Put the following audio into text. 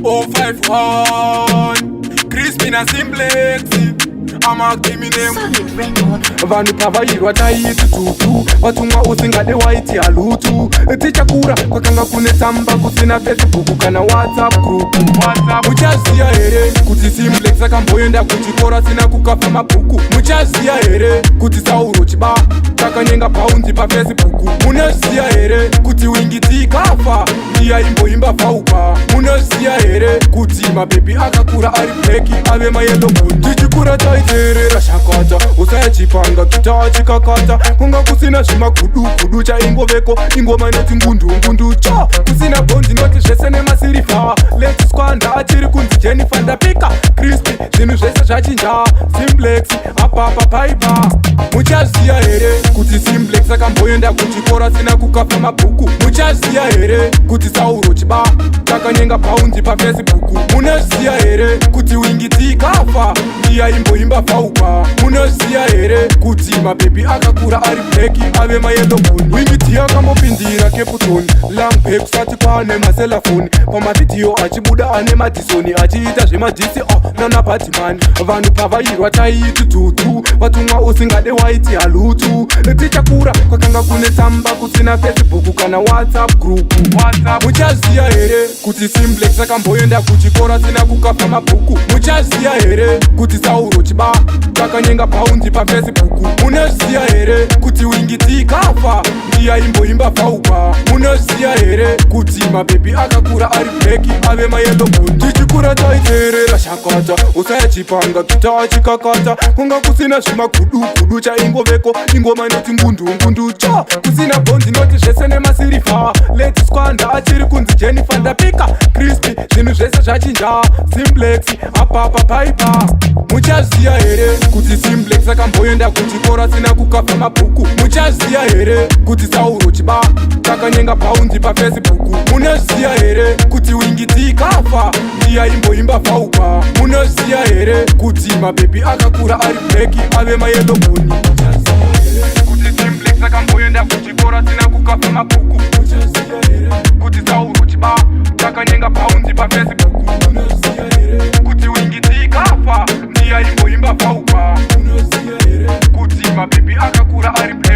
051 Crispina Simplex amaKiminem. Solid Record. Vanhu pavairwa taiti tutu, vatumwa usingade waiti halutu. Tichakura kwakanga kune tsamba, kusina Facebook kana WhatsApp group. Muchaziya here kuti Simplex akamboenda kuchikoro asina kukafa mabhuku? Muchaziya here kuti Sauro Chiba takanyenga bhaunzi paFacebook? Munoziya here kuti Winky D kafa ndiya imboimba fauka? Munoziya here kuti mabhebhi akakura ari black ave mayellow bone? Tichikura taiteerera Shakata, usaya chipanga kita chikakata. Kunga kusina zvimagudugudu, chaingoveko ingoma inoti ngundu ngundu cha, kusina bhondi noti zvese nemasirifa. Leti Squanda achiri kunzi Jennifer. Ndapika Crispy, zvinhu zvese zvachinja. Simplex apapa paipa. Muchaziya here kuti Simplex akamboenda kuchikoro asina kukafa mabhuku? Muchaziya here kuti Sauro Chiba takanyenga bhaunzi paFacebook? Munoziya here kuti Winky D kafa ndiya imboimba fauka? Munoziya here kuti mabhebhi akakura ari black ave mayellow bone? Winky D akambopindira Capleton long back, kusati kwane maselafoni. Pamavhidhiyo achibuda ane madhisoni, achiita zvemadhisi oh, nana Badman. Vanhu pavairwa taiti tutu, vatumwa usingade waiti halutu. Tichakura kwakanga kune tsamba, kusina Facebook kana WhatsApp group. Muchaziya here kuti Simplex akamboenda kuchikoro asina kukafa mabhuku? Muchaziya here kuti Sauro Chiba takanyenga bhaunzi paFacebook? Munoziya here kuti Winky D kafa ndiya imboimba fauka? Munoziya here kuti mabhebhi akakura ari black ave mayellow bone? Tichikura taiteerera Shakata, usaya chipanga kita chikakata. Kunga kusina zvimagudugudu, chaingoveko ingoma inoti ngundu ngundu cha, kusina bhondi noti zvese nemasirifa. Leti Squanda achiri kunzi Jennifer. Ndapika Crispy, zvinhu zvese zvachinja. Simplex apapa paipa. Muchaziya here kuti Simplex akamboenda kuchikoro asina kukafa mabhuku? Muchaziya here kuti Sauro Chiba takanyenga bhaunzi paFacebook? Munoziya here kuti Winky D kafa ndiya imboimba fauka? Munoziya here kuti mabhebhi akakura ari black ave mayellow bone? Kuti Simplex akamboenda kuchikoro asina kukafa mabhuku? Kuti Sauro Chiba takanyenga bhaunzi paFacebook? Kuti Winky D kafa ndiya imboimba fauka? Kuti mabhebhi akakura ari black